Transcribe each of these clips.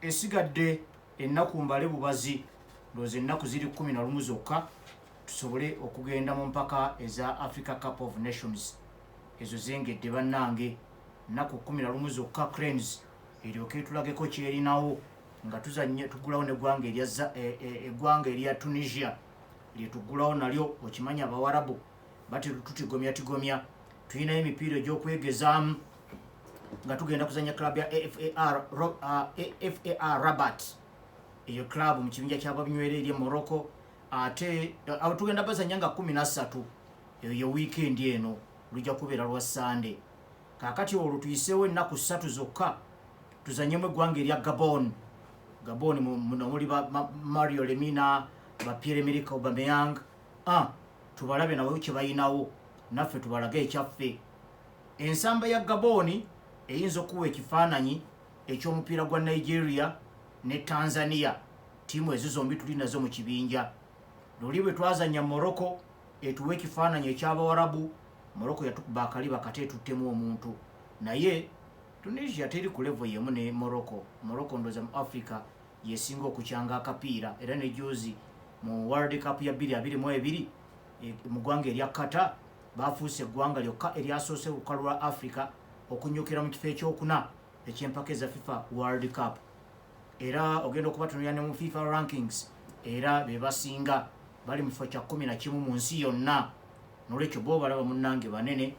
Esigadde ennaku mbale bubazi, ndowooza ennaku ziri 11 zokka tusobole okugenda mu mpaka eza Africa Cup of Nations. Ezo zengedde bannange, nnaku 11 zokka Cranes eryoke etulageko kyerinawo nga tuzanye tugulawo neggwanga eggwanga erya Tunisia lyetuggulawo nalyo. Okimanyi Abawarabu batera tutigomya tigomya. Tulinayo emipiira egyokwegezaamu nga tugenda kuzanya club ya AFAR Rabat, eyo club mu kibinja kyababinywera eri e Morocco. Ate abo tugenda bazanya nga 13, eyo ye weekend eno, lujja kubeera lwa Sande. Kaakati olwo tuyiseewo ennaku 3 zokka tuzanyemu eggwanga erya Gabon. Gabon muno muli ba Mario Lemina, ba Pierre Emerick Aubameyang. Tubalabe nabo kye balinawo, naffe tubalage ekyaffe. Ensamba ya Gabon eyinza okuwa ekifaananyi ekyomupiira gwa Nigeria ne Tanzania. Ttiimu ezo zombi tuli nazo mu kibinja. Luli bwe twazanya Morocco, etuwa ekifaananyi ekyabawarabu. Morocco yatukuba akaliba kate etuttemu omuntu, naye Tunisia teri ku level yemu ne Morocco. Morocco ndowooza mu Africa yesinga okukyanga akapiira, era ne juzi mu World Cup ya 2022 mu ggwanga erya Qatar bafuuse eggwanga lyokka eryasoose olukalu lwa Africa okunyukira mu kifo ekyokuna ekyempaka eza FIFA World Cup. Era ogenda okubatunulira ne mu FIFA rankings, era be basinga, bali mu kifo kya 11 mu nsi yonna. Nolwekyo bo balaba munnange banene.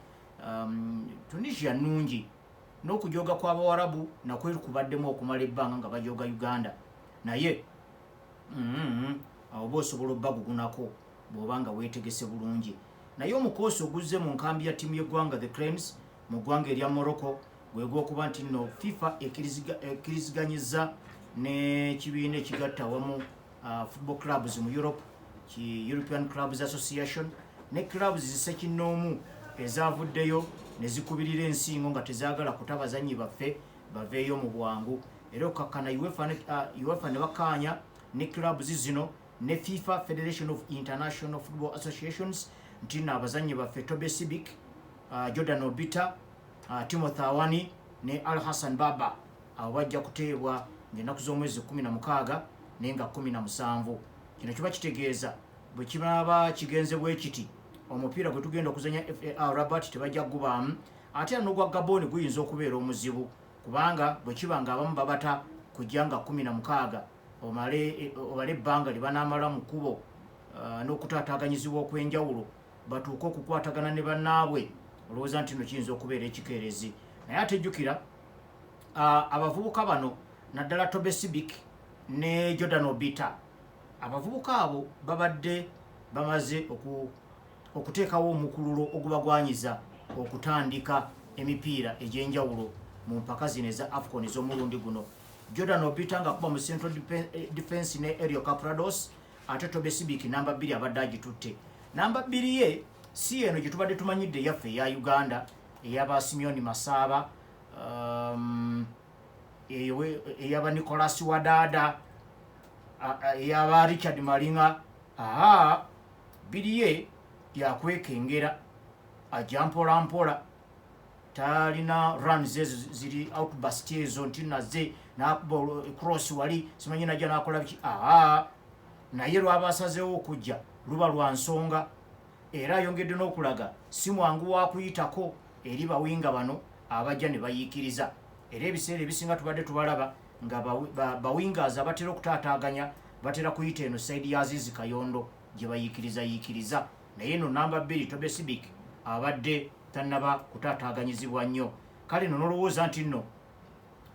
Tunisia nnungi n'okujooga kw'Abawarabu nakwe kubaddemu okumala ebbanga nga bajooga Uganda, naye awo oba osobola obbagugunako bw'oba nga weetegese bulungi. Naye omukoosi oguzze mu nkambi ya ttiimu y'eggwanga the Cranes mu ggwanga erya Morocco gwe gw'okuba nti nno FIFA ekkiriziganyizza n'ekibiina ekigatta awamu football clubs mu Europe, ki European Clubs Association, ne clubs zisekinnoomu ezavuddeyo ne zikubirira ensingo nga tezaagala kuta bazannyi baffe baveeyo mu bwangu. Era okukakkana UEFA ne bakkaanya ne clubs zino ne FIFA, Federation of International Football Associations, nti nno abazannyi baffe Tobe Sibik, Jordan Obita, Timothy Awani ne Al Hassan Baba, abo bajja kuteebwa ng'ennaku z'omwezi 16 naye nga 17. Kino kiba kitegeeza bwe kibaaba kigenze bwe kiti, omupiira gwe tugenda okuzanya FAR Rabat tebajja kugubaamu. Ate era n'ogwa Gabon guyinza okubeera omuzibu, kubanga bwe kiba nga abamu babata kujja nga 16, omale obale ebbanga lye banaamala mu kkubo n'okutaataaganyizibwa okw'enjawulo batuuke okukwatagana ne bannaabwe, olowooza nti no kiyinza okubeera ekikeerezi. Naye ate jjukira abavubuka bano, naddala Tobe Sibik ne Jordan Obita, abavubuka abo babadde bamaze okuteekawo omukululo ogubagwanyiza okutandika emipiira egy'enjawulo mu mpaka zino eza AFCON ez'omulundi guno. Jordan Obita nga kuba mu central defense ne Elio Caprados, ate Tobe Sibik namba 2 abadde agitutte. Namba 2 ye si eno gye tubadde tumanyidde eyaffe eya Uganda, eyaba Simeon Masaaba, eyaba Nicolas Wadaada, eyaba Richard Malinga. Aa, biriye yakwekengera, ajja mpola mpola, talina runs ezo ziri outburst ezo nti naze nakuba cross wali simanyi najja nakola biki. Aa, naye lwaba asazeewo okujja luba lwa nsonga, era ayongedde n'okulaga si mwangu wa kuyitako eri bawinga bano abajja ne bayiikiriza. Era ebiseera ebisinga tubadde tubalaba nga bawingers abatera okutaataaganya batera kuyita eno side ya Azizi Kayondo gye bayiikiriza yiikiriza. Naye eno namba 2 Tobe Sibik abadde tannaba kutaataaganyizibwa nnyo. Kale no nolowooza nti nno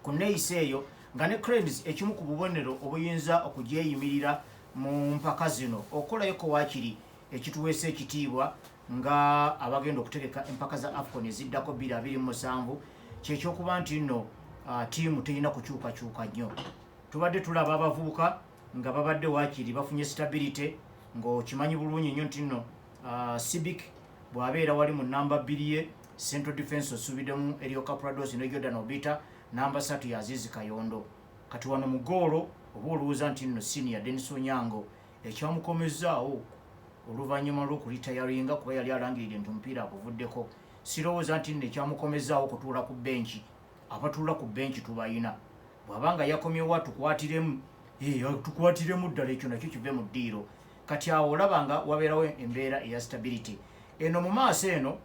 ku nneeyisa eyo nga ne Cranes ekimu ku bubonero obuyinza okugyeyimirira mu mpaka zino okukolayoko waakiri ekituweesa ekitiibwa nga abagenda okutegeka empaka za AFCON eziddako 2027, kyekyokuba nti nno ttiimu terina kukyukakyuka nnyo. Tubadde tulaba abavubuka nga babadde waakiri bafunye stability, ng'okimanyi bulungi nnyo nti nno Sibik bw'abeera wali mu namba 2 ye central defense osuubiddemu Elio Caprados ne Jordan Obita, namba 3 ya Azizi Kayondo. Kati wano mu goolo oba olowooza nti nno senior Denis Onyango ekyamukomezaawo oluvannyuma lw'okulitayaringa, kuba yali alangiridde nti omupiira aguvuddeko, sirowooza nti nno ekyamukomezaawo okutuula ku benki. Abatuula ku benki tubayina. Bw'aba nga yakomyewo atukwatiremu, tukwatiremu ddala, ekyo nakyo kive mu ddiiro. Kati awo olaba nga wabeerawo embeera eya stability eno mu maaso eno.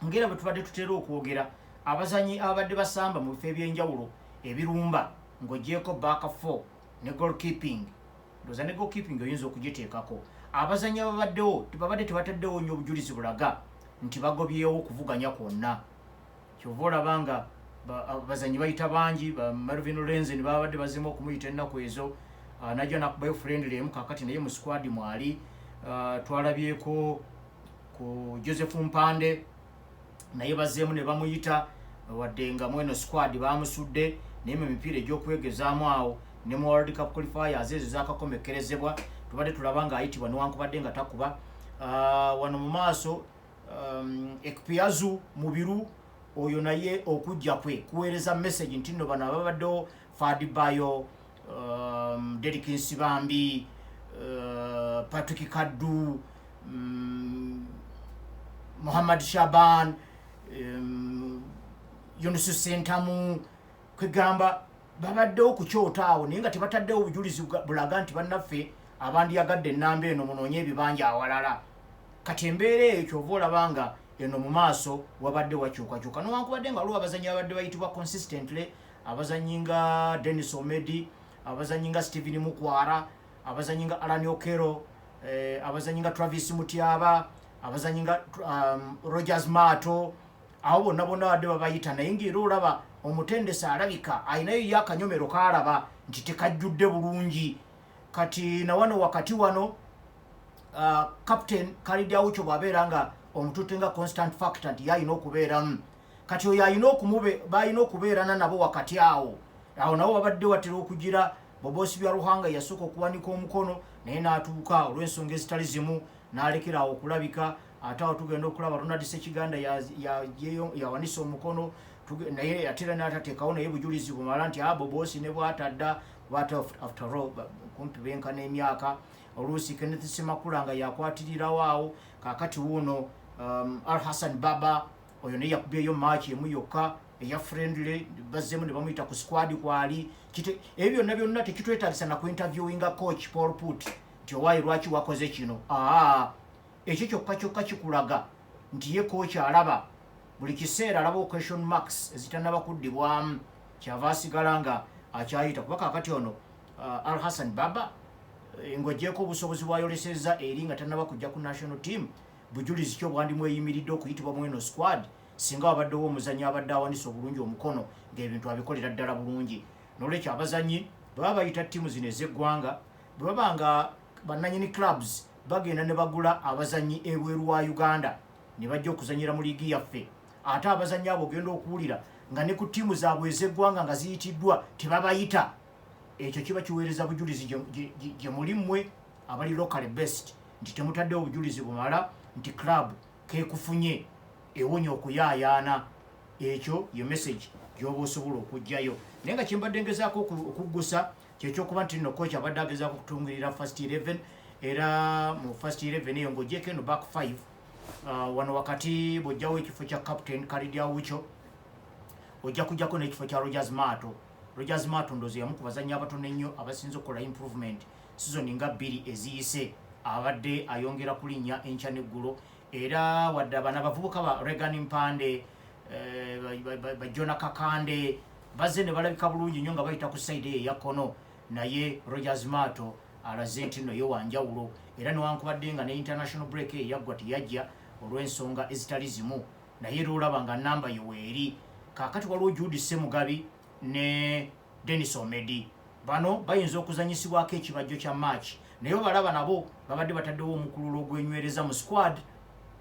Ngera bwe tubadde tutera okwogera, abazanyi ababadde basamba mu bifo ebyenjawulo ebirumba, ng'ogyeko back four ne goalkeeping, ndowooza ne goalkeeping oyinza okugiteekako, abazanyi ababaddewo babadde tebataddewo nnyo obujulizi bulaga nti bagobyewo okuvuganya kwonna. Kyova olaba nga abazanyi bayita bangi. Ba Marvin Lorenzen babadde bazimu okumuyita ennaku ezo, najja nakubayo friendly emu, kakati naye mu squad mwali. Twalabyeko ku Joseph Mpande, naye bazzeemu ne bamuyita, wadde nga mweno squad bamusudde, naye mu mipiira egyokwegezaamu awo ne mu World Cup qualifiers ezo zakakomekkerezebwa tubadde tulaba ng'ayitibwa newankubadde nga takuba. Wano mu maaso, Ekpiazu Mubiru oyo naye okujja kwe kuweereza message nti nno bano ababaddewo, Fadibayo, Derrick Nsibambi, Patrick Kaddu, Muhammad Shaban, Yunus Sentamu, kwegamba babaddewo ku kyoto awo, naye nga tebataddewo obujulizi bulaga nti bannaffe abandiyagadde ennamba eno, munoonye ebibanja awalala. Kati embeera eyo kyova olaba nga eno mu maaso wabadde wakyukakyuka, newankubadde nga waliwo abazanyi abadde bayitibwa consistently, abazanyi nga Denis Omedi, abazanyi nga Stephen Mukwara, abazanyi nga Alan Okero, abazanyi nga Travis Mutyaba, abazanyi nga Rogers Mato. Abo bonna bonna badde babayita, naye ngaera olaba omutendesi alabika ayinayo ye akanyomero kalaba nti tekajjudde bulungi. Kati nawano wakati wano, captain Khalid Aucho bw'abeera nga omututte nga constant factor nti ye alina okubeeramu, kati oyo alina okumube balina okubeerana nabo wakati awo. Awo nabo babadde watera okugira Bobosi bya Ruhanga yasooka okuwanika omukono, naye n'atuuka olw'ensonga ezitali zimu n'alekera awo okulabika. Ate awo tugenda okulaba Ronald Sekiganda yawanisa omukono, naye ate era n'atateekawo naye bujulizi bumala nti a Bobosi ne bwatadda bwate, after all kumpi benkana emyaka. Oluusi Kenneth Semakula nga yakwatirirawo awo. Kakati wuuno Al Hassan Baba oyo naye yakubyeyo match emu yokka eya friendly, bazzemu ne bamuyita ku squad kwali. Ebyo byonna byonna tekitwetagisa na kuinterviewinga coach Paul Put nti owaayi lwaki wakoze kino. Aa, ekyo kyokka kyokka kikulaga nti ye coach alaba buli kiseera, alaba question marks ezitannaba kuddibwamu, kyava asigala nga akyayita. Kuba kakati ono Al Hassan Baba, ng'ogyeko obusobozi bwayolesezza eri nga tannaba kujja ku national team, bujulizi ki obwandimweyimiridde okuyitibwa mu eno squad singa wabaddewo omuzanyi abadde awanisa obulungi omukono ng'ebintu abikolera ddala bulungi? Nolwekyo abazanyi bwe baba bayita ttiimu zino ez'eggwanga, bwe baba nga bannanyini clubs bagenda ne bagula abazanyi ebweru wa Uganda ne bajja okuzanyira mu liigi yaffe, ate abazanyi abo ogenda okuwulira nga ne ku ttiimu zaabwe ez'eggwanga nga ziyitiddwa tebabayita, ekyo kiba kiweereza bujulizi gye muli mmwe abali local best nti temutaddewo obujulizi bumala nti club kekufunye ewonya okuyaayaana. Ekyo ye message gyoba osobola okuggyayo. Naye nga kyembadde ngezaako okuggusa kyekyokuba nti nno coach abadde agezaako okutungirira first 11, era mu first 11 eyo, ng'ogyeko eno back 5, wano wakati bw'ojjawo ekifo kya captain Khalid Aucho, ojja kujjako n'ekifo kya Rogers Mato. Rogers Mato ndowooza yamu ku bazannyi abatono ennyo abasinze okukola improvement season nga 2 eziyise, abadde ayongera kulinnya enkya n'eggulo. Era wadde abana abavubuka ba Regan Mpande, ba Jona Kakande bazze ne balabika bulungi nnyo nga bayita ku side eyo eya kkono, naye Rogers Mato alaze nti nno ye wanjawulo. Era newankubadde nga ne international break eyo yaggwa teyajja olw'ensonga ezitali zimu, naye era olaba nga namba ye weeri. Kaakati waliwo Jude Semugabi ne Denis Omedi, bano bayinza okuzanyisibwako ekibajjo kya match, naye obalaba nabo babadde bataddewo omukululo ogwenywereza mu squad,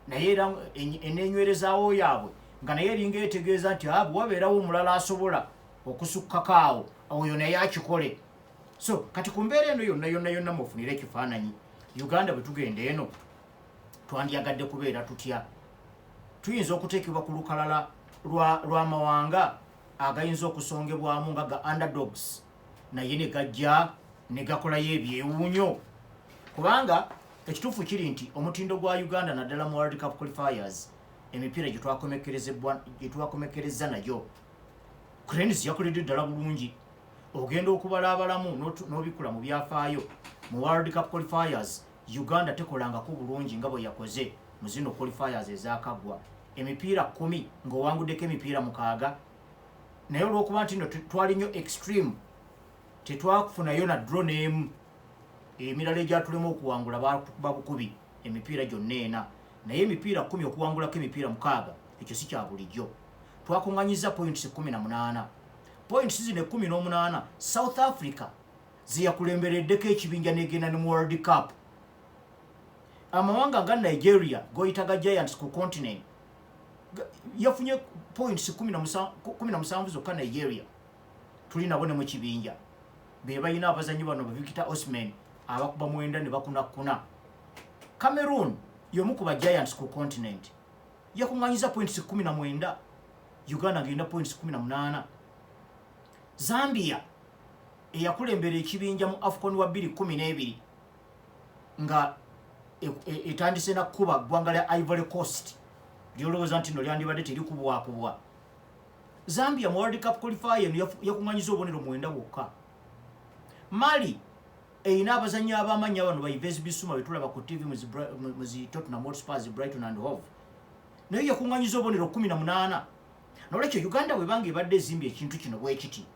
naye era eneenywerezaawo yaabwe nga naye eringa etegeeza nti bwe wabeerawo omulala asobola okusukkako awo, oyo naye akikole. So kati ku mbeera eno yonna yonna yonna, mufunire ekifaananyi Uganda bwe tugenda eno twandyagadde kubeera tutya? Tuyinza okuteekebwa ku lukalala lw'amawanga agayinza okusongebwamu nga ga underdogs, naye ne gajja ne gakolayo ebyewuunyo? Kubanga ekituufu kiri nti omutindo gwa Uganda, naddala mu World Cup qualifiers, emipiira gye twakomekereza nayo, Cranes yakoledde ddala bulungi. Ogenda okubala abalamu n'obikula mu byafaayo mu World Cup qualifiers, Uganda tekolangako bulungi nga bwe yakoze mu zino qualifiers ezakaggwa. Emipiira 10 ng'owanguddeko emipiira 6, naye olw'okuba nti no twali nnyo extreme, tetwakufunayo na draw n'emu. Emirala egyatulemu okuwangula batukuba bukubi emipiira gyonna ena. Naye emipiira 10 okuwangulako emipiira 6, ekyo si kya bulijjo. Twakuŋŋanyiza points 18. Points zino 18, South Africa zeyakulembereddeko ekibinja negenda ne mu World Cup. Amawanga nga Nigeria goyitaga giants ku continent yafunye points 17 zokka. Nigeria tuli nabo ne mu kibinja, be balina abazanyi bano ba Victor Osimhen abakuba 9 ne bakunakuna. Cameroon y'omu ku ba giants ku continent, yakuŋŋanyiza points 19, Uganda ng'erina points 18. Zambia eyakulembera ekibinja mu AFCON wa 2012 nga etandise nakkuba ggwanga lya Ivory Coast lyolowooza nti no lyandibadde terikubwakubwa, Zambia mu World Cup qualifier eno yakuŋŋanyiza obubonero 9 bwokka. Mali erina abazannyi ab'amannya bano ba Yves Bissouma betulaba ku TV mu zi Tottenham Hotspurs, Brighton and Hove, naye yakuŋŋanyiza obubonero 18. Nolwekyo Uganda bwebanga ebadde ezimbye ekintu kino bwe kiti,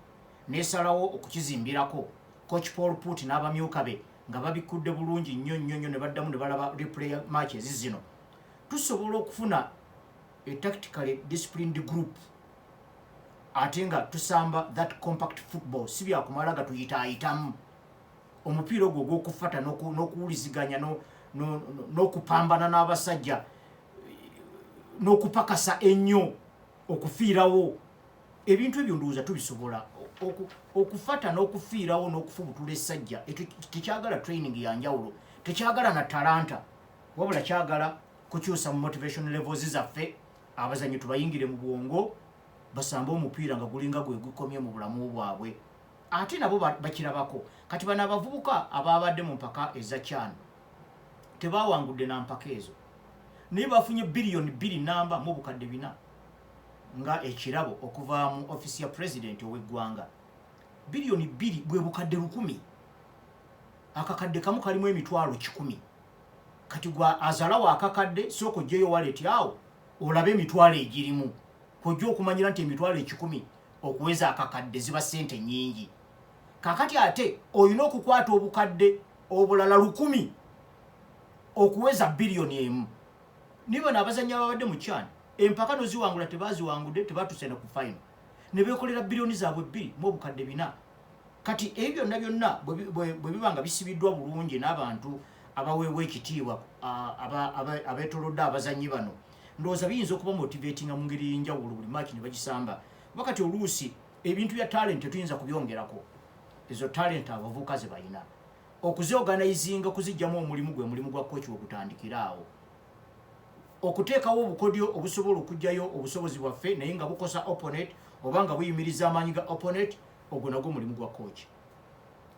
nesalawo okukizimbirako, Coach Paul Put n'abamyuka be nga babikudde bulungi nnyo nnyo nnyo, ne baddamu ne balaba replay matches zino, tusobola okufuna a tactically disciplined group ate nga tusamba that compact football. Si byakumala nga tuyitaayitamu omupiira ogwo ogw'okufata n'okuwuliziganya n'okupambana n'abasajja n'okupakasa ennyo okufiirawo. Ebintu ebyo ndowooza tubisobola okufata n'okufiirawo n'okufubutula essajja. Ekyo tekyagala training yanjawulo, tekyagala na talanta, wabula kyagala kukyusa mu motivation levels zaffe. Abazanyi tubayingire mu bwongo, basambe omupiira nga gulinga gwe gukomye mu bulamu bwabwe, ate nabo bakirabako. Kati bano abavubuka ababadde mu mpaka eza CHAN tebawangudde na mpaka ezo, naye bafunye 2.4 biliyoni nga ekirabo okuva mu ofisi ya pulezidenti ow'eggwanga. 2 biliyoni bwe 100,000. Akakadde kamu kalimu 100,000. Kati gwa azalawo akakadde, sooka ogyeyo wallet awo olabe emitwalo egirimu, kwojja okumanyira nti 100,000 okuweza akakadde ziba ssente nnyingi. Kakati ate olina okukwata obukadde obulala 1,000 okuweza 1 biliyoni. Naye bano abazannyi ababadde mu CHAN, empaka noziwangula, tebaziwangudde, tebatuse ne ku final, ne beekolera 2.4 biliyoni. Kati ebyo byonna byonna bwe biba nga bisibiddwa bulungi n'abantu abaweebwa ekitiibwa abeetolodde abazannyi bano, ndowooza biyinza okuba motivatinga mu ngeri y'enjawulo buli match ne bagisamba. Kuba kati oluusi ebintu bya talent tetuyinza kubyongerako. Ezo talent abavubuka ze balina okuziorganizinga, okuzijjamu omulimu, gwe mulimu gwa coach wegutandikira awo, okuteekawo obukodyo obusobola okugjayo obusobozi bwaffe naye nga bukosa opponent oba nga buyimiriza amaanyi ga opponent. Ogwo nagwo mulimu gwa coach.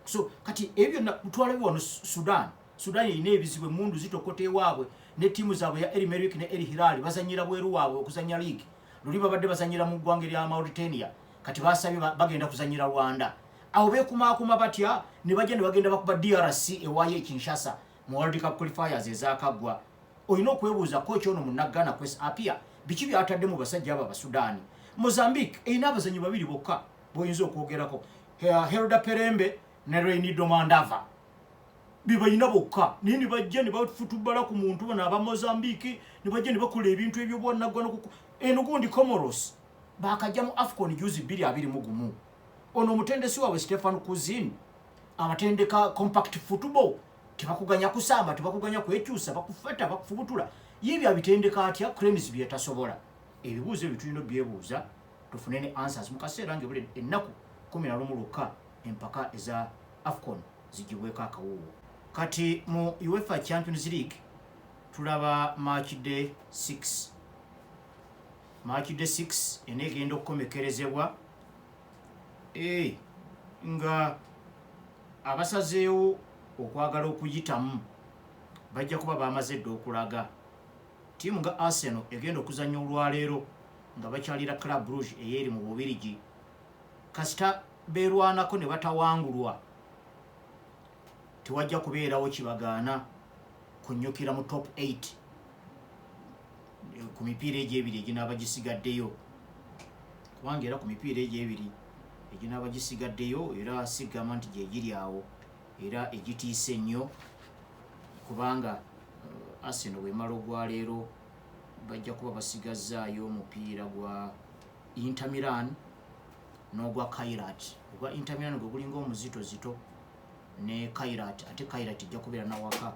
So kati ebyo byonna twalabi wano Sudan. Sudan erina ebizibu, emundu zitokota ewaabwe ne ttiimu zaabwe ya El Merreikh ne El Hilal bazanyira bweru waabwe okuzanya league. Luli babadde bazanyira mu ggwanga erya Mauritania, kati basabye bagenda kuzanyira Rwanda. Awo beekumaakuma batya ne bajja ne bagenda bakuba DRC ewaayo e Kinshasa mu World Cup qualifiers ezakaggwa. Olina okwebuuza, coach ono Munnaggana Kwesi Appiah biki byatadde mu basajja abo Abasudaani? Mozambique erina abazanyi babiri bokka boyinza okwogerako, Helder Pelembe ne Reinildo Mandava, bebalina bokka, naye ne bajja ne bafutubala ku muntu bano aba Mozambique, ne bajja ne bakola ebintu ebyobwanaggwano. Eno gundi Comoros bakajja mu AFCON juzi 2021. Ono omutendesi waabwe Stefan Cousin abatendeka compact football, tebakuganya kusamba, tebakuganya kwekyusa, bakufata, bakufubutula. Ye byabitendeka atya Cranes byetasobola? Ebibuuzo ebyo tulina obyebuuza tufune ne answers mu kaseera ngaebule ennaku 11 lwokka empaka eza AFCON zigibweko akawuuwo. Kati mu UEFA Champions League tulaba match day 6. Match day 6 eneegenda okukomekerezebwa nga abasazeewo okwagala okuyitamu bajja kuba bamaze dda okulaga. Ttiimu nga Arsenal egenda okuzannya olwaleero nga bakyalira Club Brugge eyeeri mu Bubirigi. Kasita Beerwanako ne batawangulwa, tewajja kubeerawo kibagaana kunyukira mu top 8 ku mipiira egyo ebiri eginaaba gisigaddeyo, kubanga era ku mipiira egyo ebiri eginaaba gisigaddeyo, era sigamba nti gyegiri awo era egitiisa ennyo, kubanga Arsenal bwemala ogwaleero bajja kuba basigazzaayo omupiira gwa Inter Milan n'ogwa Kairat. Ogwa Inter Milan gwe gulinga omuzitozito ne Kairat, ate Kairat ejja kubeera nawaka.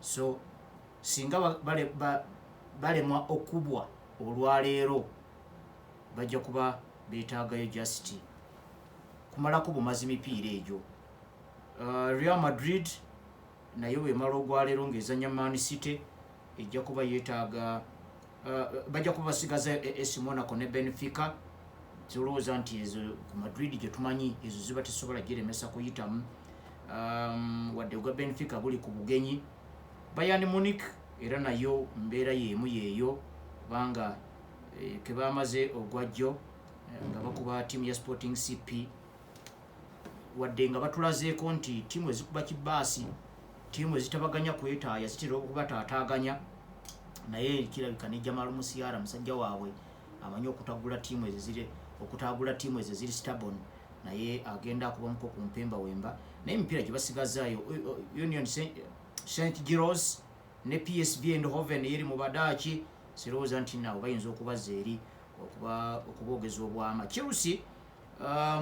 So singa balemwa okubwa olwaleero, bajja kuba beetaagayo just kumalako bumazi mipiira egyo. Real Madrid naye bwemala ogwaleero ng'ezanya Man City, ejja kuba yeetaaga, bajja kuba basigaza AS Monaco ne Benfica. Zolowooza nti ezo ku Madrid gye tumanyi, ezo ziba tesobola giremesa kuyitamu, wadde ogwa Benfica guli ku bugenyi. Bayern Munich era nayo mbeera yeemu yeeyo, kubanga kebamaze ogwajjo nga bakuba ttiimu ya Sporting CP, wadde nga batulazeeko nti ttiimu ezikuba kibaasi, ttiimu ezitabaganya kwetaaya, zitera okubataataaganya, naye kirabika ne Jamal Musiala musajja waabwe amanyi okutagula ttiimu ezo ziri, okutagula ttiimu ezo ziri stubborn, naye agenda akubamuko ku mpemba wemba. Naye emipiira gye basigazaayo, Union St Gilloise ne PSV Eindhoven eri mu Badaaki, sirowooza nti nabo bayinza okubazza eri okuboogeza obwama. Chelsea,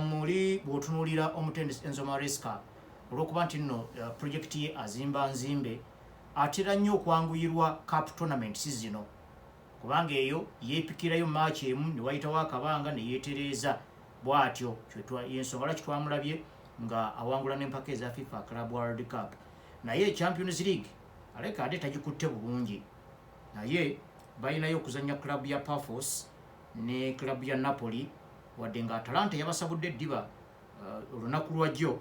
muli bw'otunuulira omutendesi Enzo Maresca, olw'okuba nti nno project ye azimba nzimbe, atera nnyo okwanguyirwa cup tournaments zino, kubanga eyo yeepikirayo match emu ne wayitawo akabanga ne yeetereeza bw'atyo. Yensonga lwaki twamulabye nga awangula n'empaka eza FIFA Club World Cup. Naye Champions League aleka ate tagikutte bulungi, naye balinayo okuzanya club ya Pafos ne club ya Napoli, wadde nga Atalanta yabasabudde eddiba olunaku lwajjo,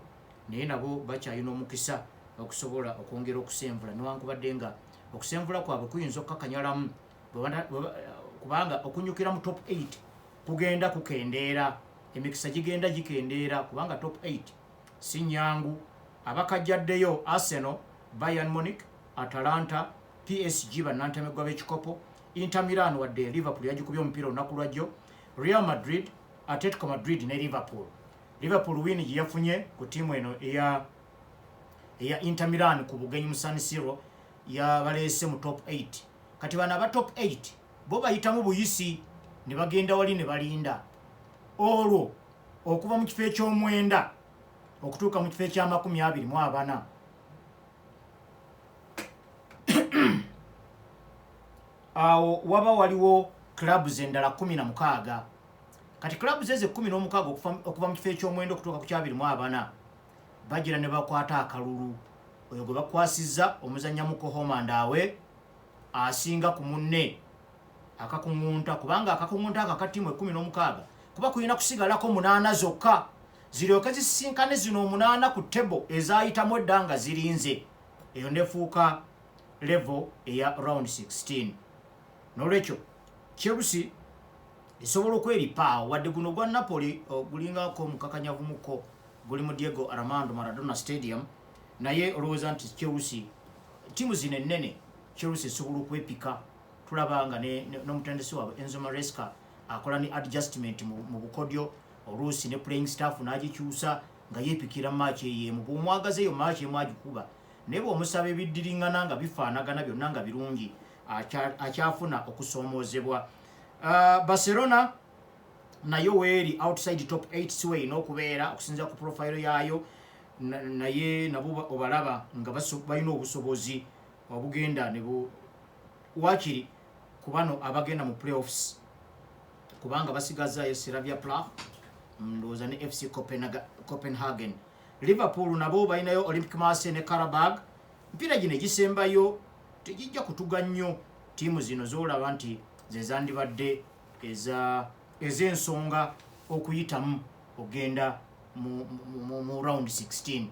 naye nabo bakyalina omukisa okusobola okwongera okusenvula, newankubadde nga okusenvula kwabwe kuyinza okukakanyalamu, kubanga okunyukira mu top 8 kugenda kukendeera, emikisa gigenda gikendeera, kubanga top 8 si nyangu. Abakajjaddeyo: Arsenal, Bayern Munich, Atalanta, PSG bannantamegwa b'ekikopo, Inter Milan, wadde Liverpool yagikubye omupiira olunaku lwajjo, Real Madrid, Atletico Madrid ne Liverpool. Liverpool win gye yafunye ku ttiimu eno eya Inter Milan ku bugenyi mu San Siro yabaleese mu top 8. Kati bano aba top 8 bo bayitamu buyisi ne bagenda wali ne balinda olwo okuva mu kifo ekyomwenda okutuuka mu kifo ekya24. Awo waba waliwo clubs endala 16. Kati clubs ezo 16, okuva mu kifo ekyomwenda okutuuka ku 24, bagira ne bakwata akalulu. Oyo gwe bakwasizza omuzannyamuko home and away asinga ku munne akakuŋŋunta, kubanga akakuŋŋunta ako akattiimu 16 kuba kulina kusigalako munaana zokka ziryoke zisisinkane zino omunaana ku table ezayitamu edda nga zirinze eyo nefuuka level eya round 16. Nolwekyo Chelsea esobola okweripaawo, wadde guno gwa Napoli gulingako omukakanyavumuko, guli mu Diego Armando Maradona Stadium, naye olowooza nti Chelsea, ttiimu zino ennene, Chelsea esobola okwepika. Tulaba nga n'omutendesi waabwe Enzo Maresca akola ne adjustment mu bukodyo, oluusi ne playing staff n'agikyusa nga yeepikira match eyo emu. Bw'omwagaza eyo match emu agikuba, naye bw'omusaba ebiddiringana nga bifaanagana byonna nga birungi, akyafuna okusoomoozebwa. Barcelona nayo weeri outside top 8, si weerina okubeera okusinziira ku profile yaayo, naye nabo obalaba nga balina obusobozi obugenda ne wakiri ku bano abagenda mu playoffs, kubanga basigazaayo Slavia Prague, ndowooza ne FC Copenhagen. Liverpool nabo balinayo Olympique Marseille ne Qarabag. Mpiira gino egisembayo tegijja kutuga nnyo ttiimu zino zolaba nti ze zandibadde ez'ensonga okuyitamu ogenda mu round 16,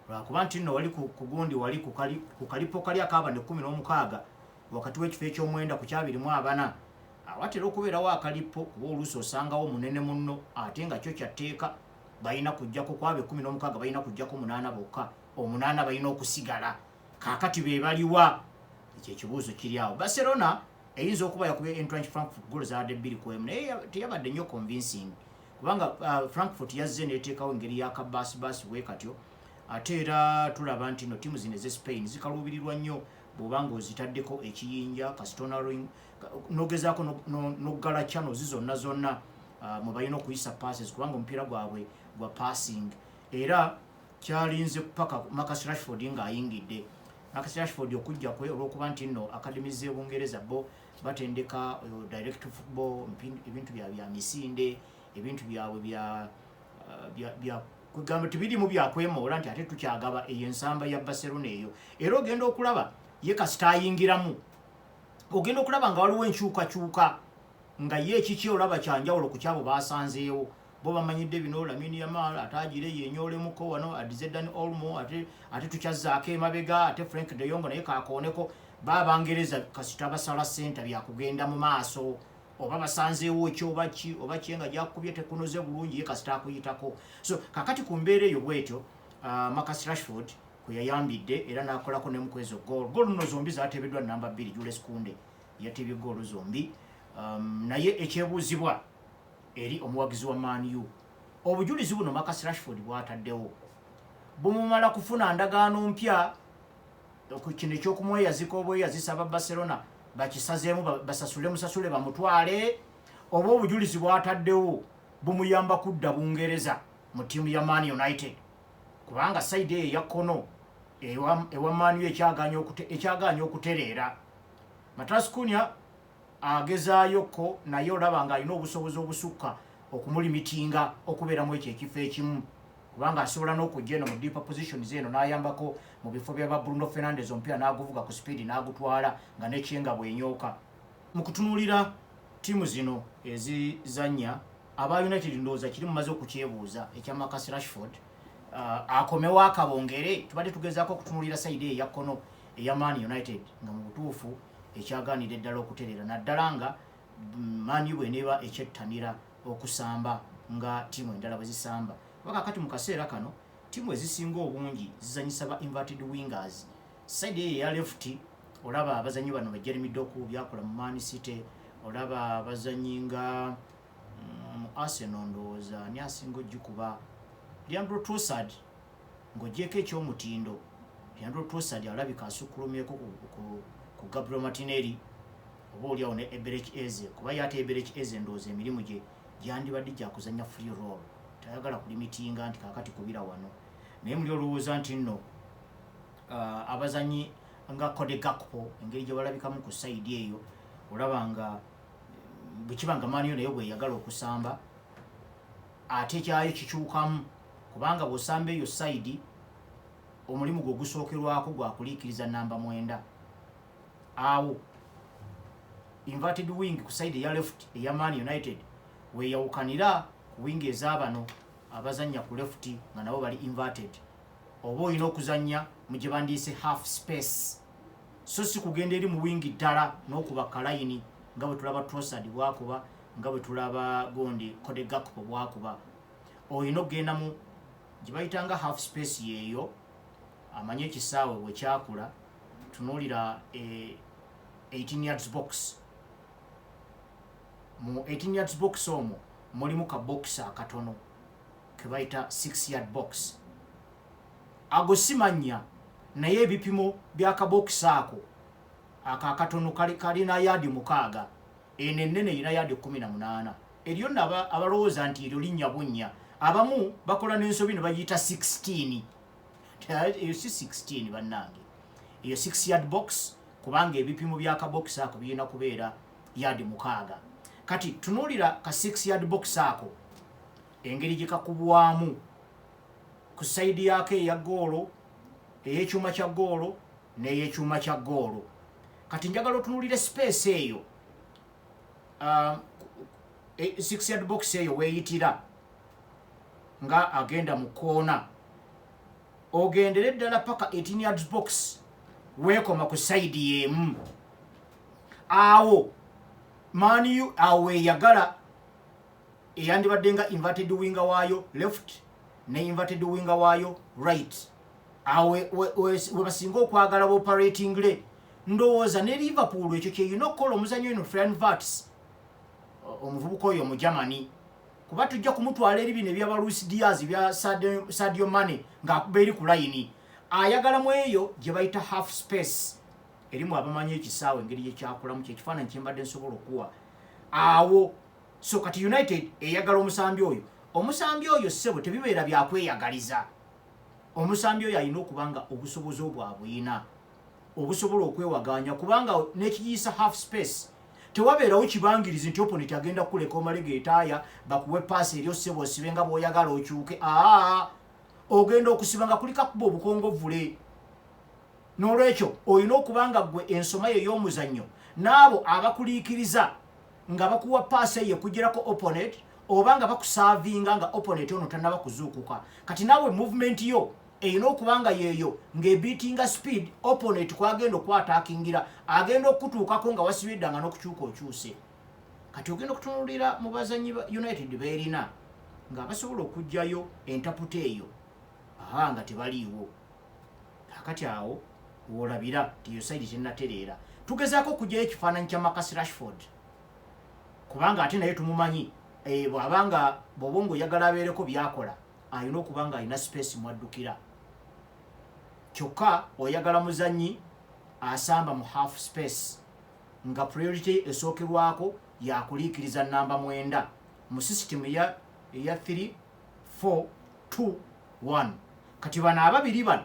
lwakuba nti nno wali ku gundi, wali ku kalipo kali akaba ne 16 wakati w'ekifo ekyomwenda ku 24, awatera okubeerawo akalipo, kuba oluusi osangawo munene munno ate nga kyo kyatteeka. Balina kujjako kwabo 16, balina kujjako munaana bokka, omunaana balina okusigala. Kaakati be baliwa? Ekyo ekibuuzo kiri awo. Barcelona eyinza okuba yakubye Eintracht Frankfurt goolo zaadde 2-1, naye teyabadde nnyo convincing, kubanga Frankfurt yazze neteekawo engeri yakabaasibasi bwe katyo. Ate era tulaba nti no ttiimu zino eze Spain zikaluubirirwa nnyo bw'oba ng'ozitaddeko ekiyinja kasitona nogezaako noggala channels zonna zonna mwe balina okuyisa passes, kubanga omupiira gwabwe gwa passing. Era kyalinze paka Marcus Rashford ng'ayingidde. Marcus Rashford okujja kwe, olw'okuba nti nno academy z'e Bungereza bo batendeka direct football, ebintu bya misinde, ebintu byabwe bya kugamba tebirimu byakwemoola nti ate tukyagaba eyo ensamba ya Barcelona eyo. Era ogenda okulaba ye kasita ayingiramu, ogenda okulaba nga waliwo enkyukakyuka, nga ye ekiki olaba kyanjawulo ku kyabo basanzeewo. Bo bamanyidde bino, Lamine Yamal ate agire yenyolemuko wano, adize Dani Olmo, ate tukyazzaako emabega, ate Frenkie de Jong naye kakooneko. Babangereza kasita basala senta byakugenda mu maaso, oba basanzeewo ki oba ki oba ki nga gyakubye tekunoze bulungi, ye kasita akuyitako. So kakati ku mbeera eyo bwetyo, Marcus Rashford kwe yayambidde era n'akolako ne mukwezo goal. Goal nno zombi zateebeddwa namba 2, Jules Kounde yatebye goolo zombi. Naye ekyebuuzibwa eri omuwagizi wa Man U, obujulizi buno Marcus Rashford bwataddewo bumumala kufuna ndagaano mpya ku kino ekyokumweyazika obweyazisa aba Barcelona bakisazeemu, basasule musasule bamutwale, oba obujulizi bwataddewo bumuyamba kudda Bungereza mu ttiimu ya Man United? Kubanga side eyo eya kkono ewa Man U ekyagaanye okutereera. Matheus Cunha agezaayokko, naye olaba ng'alina obusobozi obusukka okumulimitinga okubeeramu ekyo ekifo ekimu, kubanga asobola n'okujja eno mu deeper positions eno n'ayambako mu bifo byaba Bruno Fernandes, omupiira n'aguvuga ku speed n'agutwala nga nekyenga bwenyooka. Mu kutunuulira ttiimu zino ezizannya, aba United ndowooza kiri mumaze okukyebuuza ekya Marcus Rashford, akomewo akabongere. Tubadde tugezaako okutunuulira side eya kkono eya Man United, nga mu butuufu ekyagaanira eddala okutereera, naddala nga Man U bweneeba ekyettanira okusamba nga ttiimu endala bwe zisamba, kuba kakati mu kaseera kano ttiimu ezisinga obungi zizanyisa ba inverted wingers. Side eyo eya left olaba abazanyi bano ba Jeremy Doku byakola mu Man City, olaba abazanyi nga mu Arsenal, ndowooza ani asinga ogikuba? Leandro Trossard. Ng'ogyeko ekyomutindo, Leandro Trossard alabika asukkulumyeko ku Gabriel Martinelli, oba oliawo ne Eberechi Eze, kuba ye ate Eberechi Eze ndowooza emirimu gye gyandibadde gyakuzanya free role, tayagala kulimitinga nti kakati kubira wano. Naye muli olowooza nti nno abazanyi nga Cody Gakpo, engeri gye balabikamu ku side eyo, olaba nga bwe kiba nga Man U naye bweyagala okusamba, ate kyayo kikyukamu, kubanga bw'osamba eyo side omulimu gwe ogusookerwako gwakuliikiriza namba 9 awo inverted wing ku side eya left eya Man United weeyawukanira ku wing ez'abano abazannya ku left nga nabo bali inverted. Oba olina okuzannya mu gye bandiise half space, so si kugenda eri mu wing ddala n'okuba kalayini nga bwe tulaba Trossard bwakuba, nga bwe tulaba gondi Cody Gakpo bwakuba. Olina okugenda mu gye bayitanga half space yeeyo. Amanye ekisaawe bwe kyakula, tunuulira 18 yards box. Mu 18 yards box omwo mulimu ka box akatono ke bayita 6 yard box. Ago si mannya, naye ebipimo by'akabokisi ako ako akatono kalina yaadi 6, eno ennene erina yaadi 18. Eryo nno abalowooza nti eryo linnya bunnya, abamu bakola n'ensobi ne bagiyita 16. Eyo si 16 bannange, eyo 6 yard box, kubanga ebipimo by'akabokisi ako birina kubeera yaadi 6. Kati tunuulira ka 6 yard box ako engeri gye kakubwamu ku side yaako eya goolo, ey'ekyuma kya goolo n'ey'ekyuma kya goolo. Kati njagala otunuulire space eyo, 6 yard box eyo weeyitira nga agenda mu koona, ogendere ddala paka 18 yards box weekoma ku side y'emu awo. Man U awo weeyagala eyandibadde nga inverted winger waayo left. Ne inverted winger waayo right awo we basinga okwagala booperatingre. Ndowooza ne Liverpool ekyo kyeyina okukola. Omuzanyo eno Florian Wirtz, omuvubuka oyo Omugermany, kuba tujja kumutwala eri bino ebyaba Luis Diaz, bya Sadio Mane ng'akuba eri ku layini. Ayagalamu eyo gye bayita half space, erimu abamanyi ekisaawe engeri gyekyakulamu, kyekifaananyi kyembadde nsobola okuwa awo. So kati United eyagala omusambi oyo. Omusambi oyo, ssebo, tebibeera byakweyagaliza. Omusambi oyo alina okuba nga obusobozi obwo abuyina, obusobola okwewaganya, kubanga n'ekiyisa half space tewabeerawo kibangirizi nti opponent agenda kukuleka omale geetaaya bakuwe paasi eri, ossebo, osibe nga bw'oyagala, okyuke. Aa, ogenda okusiba nga kuliko akuba obukongovule. N'olwekyo olina okuba nga ggwe ensoma yo ey'omuzannyo n'abo abakuliikiriza nga bakuwa paasi eyo ekugirako opponent, oba nga bakusaavinga nga opponent ono tannaba kuzuukuka. Kati naawe movement yo erina okuba nga yeeyo ng'ebeatinga speed opponent kwagenda okwataakingira, agenda okutuukako nga wasibidde nga n'okukyuka okyuse. Kati ogenda okutunuulira mu bazanyi ba United beerina ng'abasobola okuggyayo entaputa eyo, aha, nga tebaliiwo. Kakati awo woolabira ti yo side tennatereera. Tugezaako okuggyayo ekifaananyi kya Marcus Rashford, kubanga ate naye tumumanyi, bw'abanga bw'oba ng'oyagala abeereko byakola, alina okuba nga alina space mwaddukira. Kyokka oyagala muzanyi asamba mu half space, nga priority esookerwako yakuliikiriza namba 9 mu system eya 3 4 2 1. Kati bano ababiri bano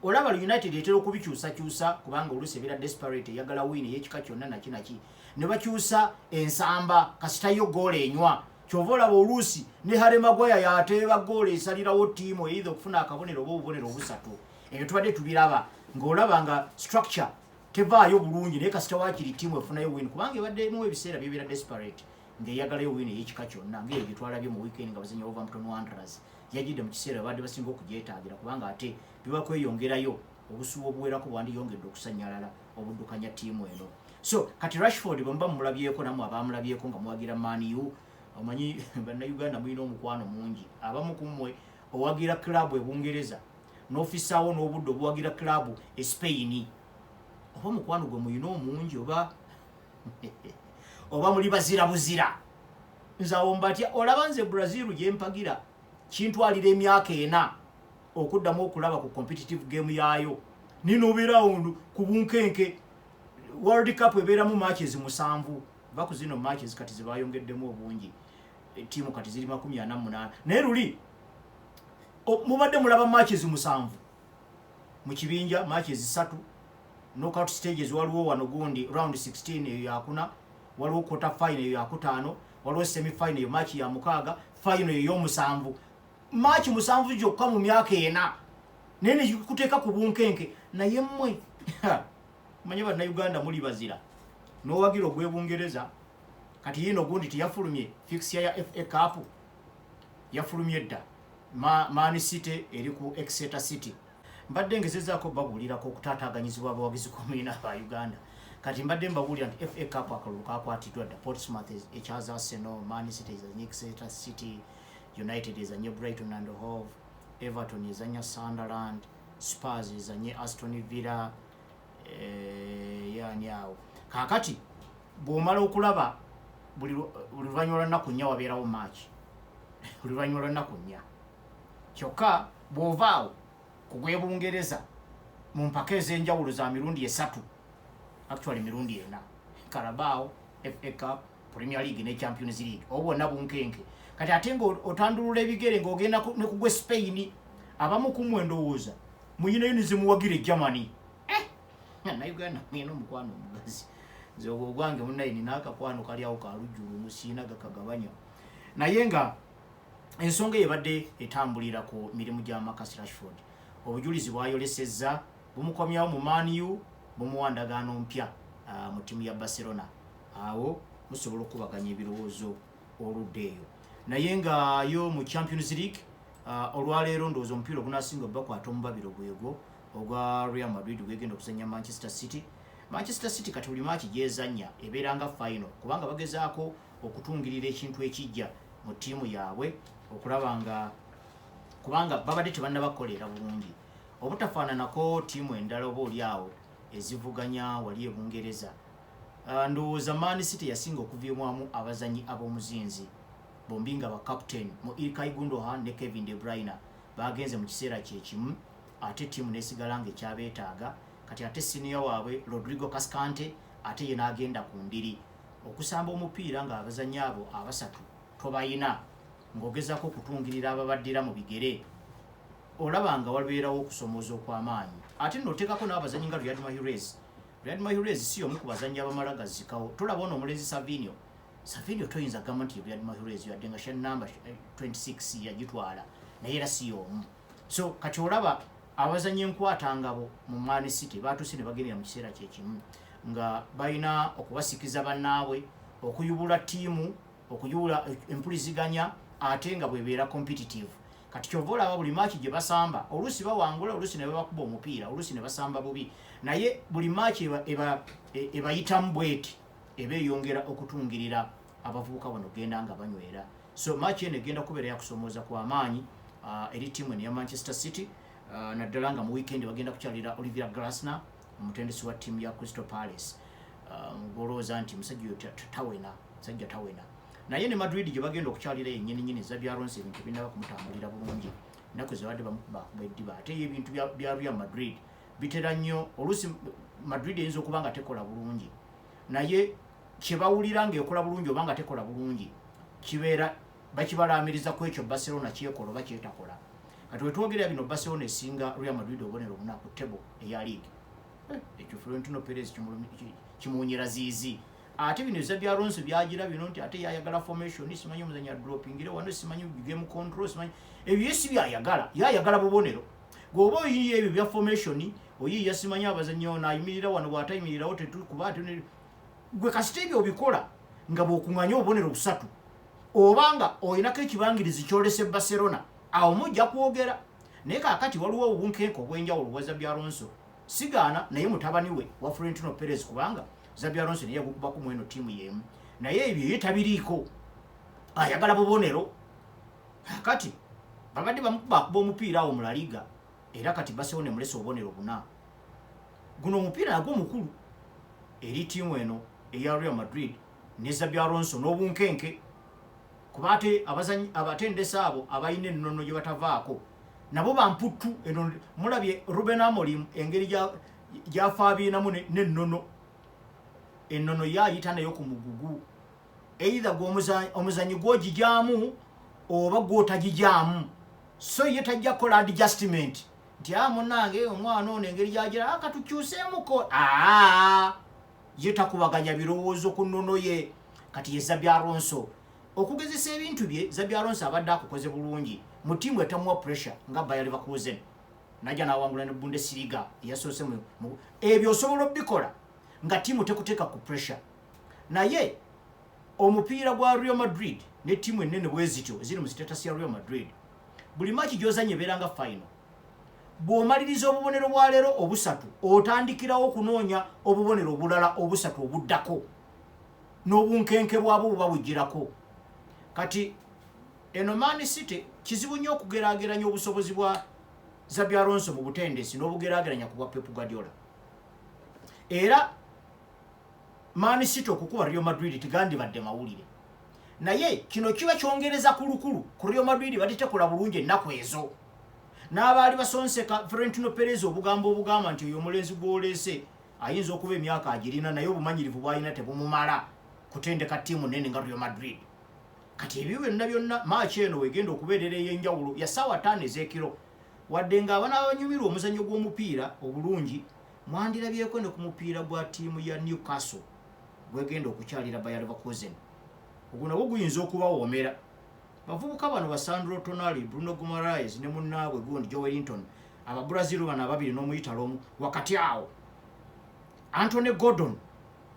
olaba United etera okubikyusakyusa, kubanga oluusi ebeera desperate, eyagala win ey'ekika kyonna naki naki, ne bakyusa ensamba kasitayo goola enywa. Kyova olaba oluusi ne Harry Maguire yateeba goola esalirawo ttiimu either okufuna akabonero oba obubonero obusatu. Ebyo tubadde tubiraba ng'olaba nga structure tevaayo bulungi, naye kasita waakiri ttiimu efunayo win, kubanga ebaddemu ebiseera byebeera desperate ng'eyagalayo win ey'ekika kyonna, ng'eyo gye twalabye mu weekend nga bazanya Wolverhampton Wanderers. Yajjidde mu kiseera babadde basinga okugyetaagira, kubanga ate biba kweyongerayo obusuwa obuwerako bwandiyongedde okusanyalala obuddukanya ttiimu eno. So kati Rashford bwe muba mumulabyeko, nammwe abamulabyeko nga muwagira Man U, omanyi Bannayuganda mulina omukwano mungi. Abamu ku mmwe owagira club e Bungereza n'ofisaawo n'obudde obuwagira club e Spain, oba omukwano gwe muyina omungi, oba muli bazira buzira. Nze awo mbatya. Olaba nze Brazil gyempagira kintwalira emyaka 4 okuddamu okulaba ku competitive game yaayo. Ninobeerawo ku bunkenke. World Cup ebeeramu matches 7, va ku zino matches kati zebayongeddemu obungi, ttiimu kati ziri 48. Naye luli mubadde mulaba matches 7 mu kibinja, matches 3 knockout stages. Waliwo wano gundi round 16, eyo yakuna, waliwo quarter final, eyo yakutaano, waliwo semi final, eyo match ya mukaaga, final eyo yomusanvu. Match 7 gyokka mu myaka 4, naye nekikuteeka ku bunkenke. Naye mmwe manye Bannayuganda muli bazira, n'owagira ogw'Ebungereza. Kati yiino gundi teyafulumye fixture ya FA Cup, yafulumye dda. Man City eri ku Exeter City. Mbadde ngezezaako babuulirako okutaataaganyizibwa abawagizi kw'omulina aba Uganda. Kati mbadde mbabuulira nti FA Cup akalulu kakwatiddwa dda. Portsmouth ekyaza Arsenal, Man City ezanye Exeter City, United ezanye Brighton and Hove, Everton ezanya Sunderland, Spurs ezanye Aston Villa. Yani awo kaakati bw'omala okulaba buli luvannyuma lwa nnaku 4 wabeerawo match, buli luvannyuma lwa nnaku 4. Kyokka bw'ova awo ku gw'Ebungereza mu mpaka ez'enjawulo za mirundi esatu, actually mirundi ena: Carabao, FA Cup, Premier League ne Champions League, obwo bwonna bunkenke. Kati ate nga otandulula ebigere ng'ogenda ne ku gwe Spain. Abamu ku mmwe ndowooza muyinayo ne zimuwagira e Germany. Nauganda mwina omukwano omugazi. Nze ogwo ogwange munaye nina akakwano kali awo kalujjulu musiina gakagabanya. Naye nga ensonga eyo ebadde etambulira ku mirimu gya Marcus Rashford, obujulizi bwayolesezza bumukomyawo mu Man U, bumuwa ndagaano mpya mu ttiimu ya Barcelona. Awo musobola okukubaganya ebirowoozo oludda eyo. Naye nga yo mu Champions League, olwaleero ndowooza omupiira ogunasinga obakwata omubabiro gwegwo ogwa Real Madrid gwegenda okuzanya Manchester City. Manchester City kati buli match gyezanya ebeera nga final, kubanga bagezaako okutungirira ekintu ekijja mu ttiimu yaabwe okulaba nga Kubanga babadde tebannabakolera bulungi, obutafaananako ttiimu endala oba oli awo ezivuganya wali e Bungereza. Ndowooza Man City yasinga okuviibwamu abazanyi ab'omuzinzi bombi nga ba captain mu Ilkay Gundogan ne Kevin De Bruyne bagenze mu kiseera kyekimu, ate ttiimu nesigala nga ekyabeetaaga. Kati ate senior waabwe Rodrigo Cascante ate ye n'agenda ku ndiri okusamba omupiira ng'abazanyi abo abasatu tobayina, ng'ogezaako okutungirira ababaddira mu bigere, olaba nga wabeerawo okusomooza okw'amaanyi. Ate nno oteekako n'abazanyi nga Riyad Mahrez. Riyad Mahrez si omu ku bazanyi abamala gazikawo. Tolaba ono omulenzi Savinho? Savinho toyinza kugamba nti Riyad Mahrez, yadde nga shirt namba 26 yagitwala, naye era si y'omu. So kati olaba abazanyi enkwatangabo mu Man City batuuse ne bagendera mu kiseera kyekimu nga balina okubasikiza bannaabwe, okuyubula ttiimu, okuyubula empuliziganya, ate nga bwebeera competitive. Kati kyova olaba buli match gye basamba, oluusi bawangula, oluusi ne babakuba omupiira, oluusi ne basamba bubi, naye buli match ebayitamu bweti eba eyongera okutungirira abavubuka bano genda nga banywera. So match eno egenda kubeera yakusomooza kwa maanyi eri ttiimu eno ya Manchester City, naddala nga mu weekend bagenda kukyalira Olivier Glasner, omutendesi wa ttiimu ya Crystal Palace. Ng'olowooza nti musajja oyo tawena, musajja tawena. Naye ne Madrid gye bagenda okukyalira yennyini nyini, Xabi Alonso ebintu binnaba kumutambulira bulungi. Ennaku zebadde bamukubakuba eddiba. Ate ye ebintu bya Real Madrid bitera nnyo, oluusi Madrid eyinza okuba nga tekola bulungi, naye kyebawulira ng'ekola bulungi oba nga tekola bulungi kibeera bakibalaamiriza ku ekyo Barcelona kyekola oba kyetakola. Kati wetwogerera bino, Barcelona esinga Real Madrid obubonero buna ku table eya league. Ekyo Florentino Perez kimuwunyira ziizi. Ate bino Xabi Alonso byagira bino nti ate yayagala formation, simanyi omuzanyi adropingire wano, simanyi game control, simanyi ebyo ye si byayagala. Yayagala bubonero. Gweoba oyiiya ebyo bya formation, oyiiya simanyi abazanyi ono ayimirira wano, bw'atayimirirawo tetukuba. Ate gwe kasita ebyo obikola nga bw'okuŋŋanya obubonero busatu, oba nga olinako ekibangirizi kyolese Barcelona, awo mujja kwogera. Naye kaakati waliwo obunkenke obw'enjawulo bwa Xabi Alonso. Sigaana naye mutabani we wa Florentino Perez, kubanga Xabi Alonso naye yagukubaku mu eno ttiimu y'emu, naye ebyo ye tabiriiko, ayagala bubonero. Kati babadde bamukubakuba omupiira awo mu La Liga, era kati Barcelona emulese obubonero buna. Guno omupiira nagwo mukulu eri ttiimu eno eya Real Madrid ne Xabi Alonso n'obunkenke, kuba ate abazanyi abatendesi abo abalina ennono gye batavaako nabo bamputtu. Eno mulabye Ruben Amorim engeri gyafaabiinamu n'ennono. Ennono ye ayita nayo ku mugugu, either gwe omuzanyi gw'ogijaamu oba gw'otagijaamu. So ye tajja kukola adjustment nti a munnange omwana ono engeri gyagira katukyuseemuko. Aa, ye takubaganya birowoozo ku nnono ye. Kati ye Xabi Alonso okugezesa ebintu bye, Xabi Alonso abadde akukoze bulungi mu ttiimu etamuwa pressure nga Bayer Leverkusen, najja n'awangula ne Bundesliga eyasoose. Ebyo osobola obikola nga ttiimu tekuteeka ku pressure. Naye omupiira gwa Real Madrid ne ttiimu ennene bwe zityo eziri mu status ya Real Madrid, buli match gy'ozannya ebeera nga final. Bw'omaliriza obubonero bwa leero obusatu, otandikirawo okunoonya obubonero obulala obusatu obuddako, n'obunkenke bwabwo buba bugirako. Kati eno Man City kizibu nnyo okugeraageranya obusobozi bwa Xabi Alonso mu butendesi n'obugeraageranya ku bwa Pep Guardiola. Era Man City okukuba Real Madrid tigandibadde mawulire, naye kino kiba kyongereza ku lukulu ku Real Madrid batitekola bulungi ennaku ezo. N'abaali basonseka Florentino Perez obugambo obugamba nti oyo omulenzi gw'oleese ayinza okuba emyaka agirina, naye obumanyirivu bw'alina tebumumala kutendeka ttiimu nene nga Real Madrid. Kati ebyo byonna byonna, match eno wegenda okubeerera ey'enjawulo ya ssaawa 5 ez'ekiro. Wadde ng'abana abanyumirwa omuzannyo gw'omupiira obulungi mwandirabyeko ne ku mupiira gwa ttiimu ya Newcastle gwegenda okukyalira Bayer Leverkusen, ogwo nagwo guyinza okubawoomera. Bavubuka bano ba Sandro Tonali, Bruno Guimaraes ne munnaabwe gundi Joelinton, Ababrazil bano ababiri n'omuyitalo omu wakati awo. Anthony Gordon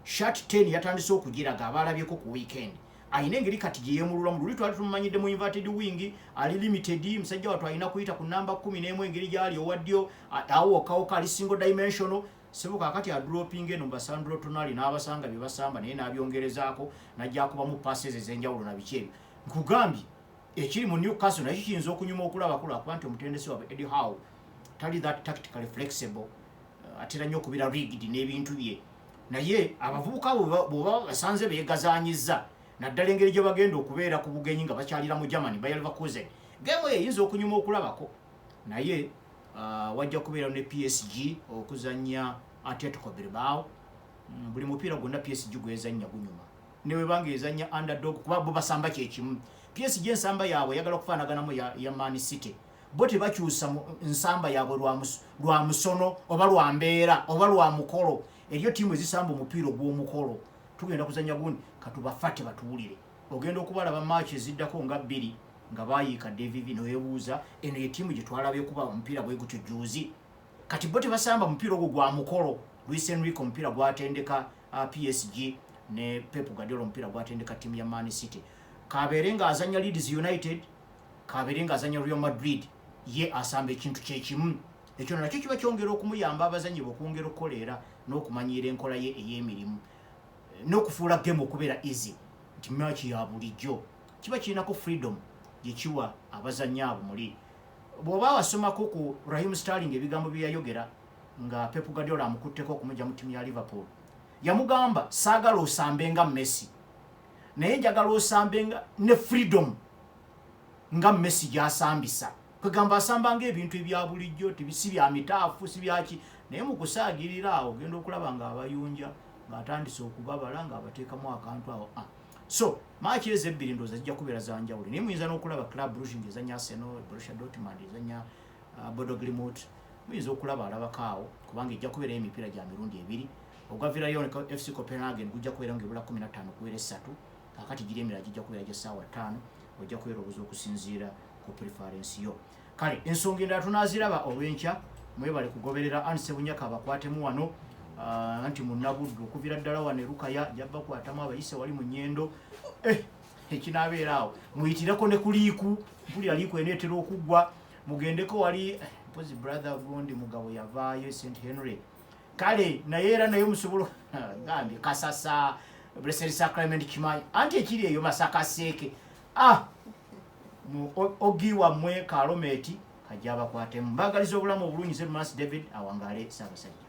shirt 10 yatandise okugiraga abalabyeko ku weekend. Ayina engeri kati gye yeemululamu. Luli twali tumumanyidde mu inverted wing, ali limited. Musajja wattu alina kuyita ku namba 11, engeri gyali owa ddyo awo wokkawoka, ali single dimensional sebo. Kakati adroping eno ba Sandro Tonali n'abasanga bye basamba, naye n'abyongerezaako, najja akubamu passes ez'enjawulo na biki ebyo. Nkugambye Ekiri mu Newcastle nakyo kiyinza okunyuma okulabako, lwakuba nti omutendesi waabwe Eddie Howe tali that tactically flexible, atera nnyo okubeera rigid n'ebintu bye. Naye abavubuka abo bw'oba basanze beegazanyiza, naddala engeri gye bagenda okubeera ku bugenyi nga bakyalira mu Germany, Bayer Leverkusen, game eyo eyinza okunyuma okulabako. Naye wajja kubeera ne PSG okuzannya Atletico Bilbao. Buli mupiira gwonna PSG gwezannya gunyuma, ne webanga ezannya underdog, kuba bo basamba kyekimu. PSG ensamba yaabwe eyagala okufaanaganamu ya Man City. Bo tebakyusa nsamba yaabwe lwa musono oba lwa mbeera oba lwa mukolo. Eriyo ttiimu ezisamba omupiira ogw'omukolo, tugenda kuzannya gundi, katubafate batuwulire. Ogenda okubalaba match eziddako nga bbiri nga bayiika dvv, noyebuuza, eno ye ttiimu gye twalabye kuba omupiira bwe gutyo juzi? Kati bo tebasamba mupiira ogwo gwa mukolo. Luis Enrique omupiira gwatendeka PSG ne Pep Guardiola omupiira gwatendeka ttiimu ya Man City, kabeere ng'azannya Leeds United, kabeere ng'azannya Real Madrid, ye asamba ekintu kyekimu. Ekyo nakyo kiba kyongera okumuyamba abazanyi be okwongera okukoleera n'okumanyiira enkola ye ey'emirimu n'okufuula game okubeera easy, nti match ya bulijjo. Kiba kirinako freedom gyekiwa abazanyi abo. Muli bw'oba wasomako ku Raheem Sterling, ebigambo bye yayogera nga Pep Guardiola amukutteko okumugya mu ttiimu ya Liverpool, yamugamba, "Saagala osambe nga Messi, naye njagala osambe nga ne freedom nga Messi gy'asambisa." Kwegamba asamba ngaebintu ebya bulijjo, tibisi bya mitaafu, si byaki. Naye mu kusaagirira awo ogenda okulaba ng'abayunja, ng'atandise okubabala, ng'abateekamu akantu awo. So match ezo ebbiri ndowooza zijja kubeera za njawulo. Naye muyinza n'okulaba Club Brugge ng'ezannya Arsenal, Borussia Dortmund ezannya Bodo Glimt. Muyinza okulaba alabako awo, kubanga ejja kubeerayo emipiira gya mirundi ebiri. Ogwa Villarreal FC Copenhagen gujja kubeera ng'ebula 15 kubeera 3. Kakati giri emirala gijja kubeera gya ssaawa 5. Ojja kubeera obuza okusinziira ku preference yo. Kale ensonga endala tunaaziraba olw'enkya. Mwebale kugoberera. Anse Bunyaka abakwatemu wano, anti munnabuddu okuviira ddala wano erukaya jabbakwatamu abayise wali mu nyendo. Ekinaabeera awo muyitireko ne ku liiku, mpulira liiku eneetera okuggwa. Mugendeko wali, mpozi brother gundi mugabo yavaayo St Henry. Kale naye era naye musobola gambye Kasasa, Blessed Sacrament kimanyi anti ekiri eyo Masaka Seeke. Ogi wammwe kalometi kajja abakwatemu. Mbagaliza obulamu obulungi. Zerumas David. Awangaale Ssaabasajja.